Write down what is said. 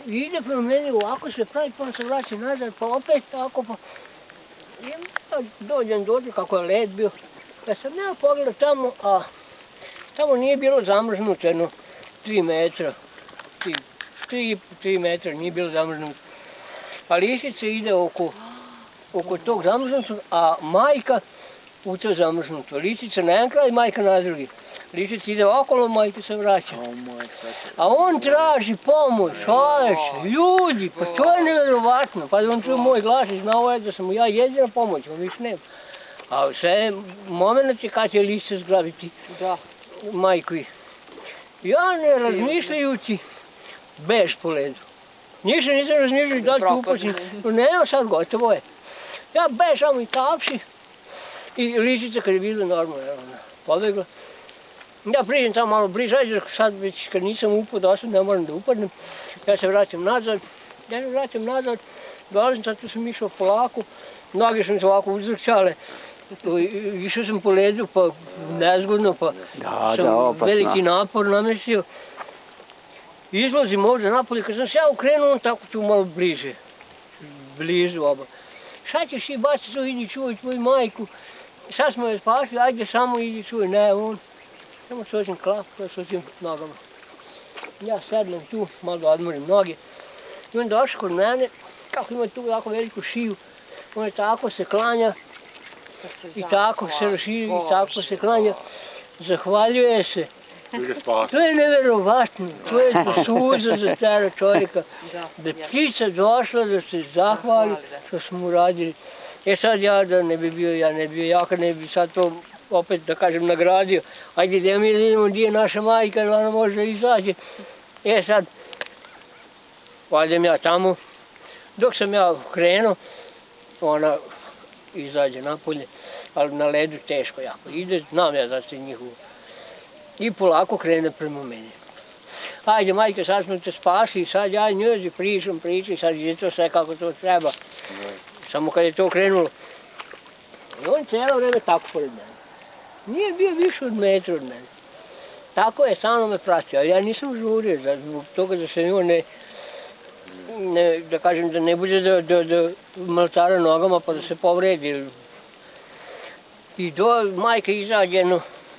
ide prema meni, ovako se pravi, pa se vraća nazad, pa opet tako, pa... I dođem dođe kako je led bio. Ja sam ja pogledao tamo, a tamo nije bilo zamrznuto jedno 3 metra. 3 metra nije bilo zamrznuto. A lisica ide oko tog zamrznutog, a majka u to zamrznuto. Lisica na jedan kraj, majka na drugi. Lisica ide okolo, majka se vraća. A on traži pomoć, ljudi, pa to je nevjerovatno. Pa on čuo moj glas i znao je da sam mu ja jedina pomoć, on više nema. A sve moment je kad će lisica zgrabiti majku. Ja ne razmišljajući, bež po ledu. Ništa nisam razmišljao da ću upočiti. Nema sad, gotovo je. Ja bežam i tapši. I lisica kad je bila normalno, ona pobegla. Ja priđem tamo malo bliže, ajde sad već kad nisam upao do sad ne moram da upadnem. Ja se vraćam nazad. Dolazim, sad tu sam išao polako. Noge sam se ovako uzvrćale. Išao sam po ledu, pa nezgodno, pa sam veliki napor namestio. Izlazim ovdje napolje, kad sam se ja ukrenuo, on tako tu malo blizu oba. Šta ćeš i baci to, idi čuvaj tvoju majku. Sad smo je spasili, ajde samo idi čuvaj, ne on. Samo soćem klapu, ja soćem nogama. Ja sednem tu, malo da odmorim noge. I on došao kod mene, kako ima tu jako veliku šiju, on je tako se klanja. I tako se raširi, i tako se klanja. Zahvaljuje se. To je nevjerovatno, to je suza za tera čovjeka. Da ptica došla da se zahvali što smo mu radili. Sad ja da ne bi bio, ja kad ne bi sad to opet da kažem nagradio. Ajde da mi vidimo gdje je naša majka, da ona može da izađe. Sad, valjam ja tamo. Dok sam ja krenuo, ona izađe napolje, ali na ledu teško jako ide, znam ja da se njihovo. I polako krene prema meni. Ajde majke, sad smo te spasili, sad ja njoj pričam, sad je to sve kako to treba. Samo kad je to krenulo. I on cijelo vreme tako pored mene. Nije bio više od metra od mene. Tako je, stalno me pratio, ali ja nisam žurio, zbog toga da se njoj da kažem, da ne bude da maltara nogama pa da se povredi. I majka izađe jedno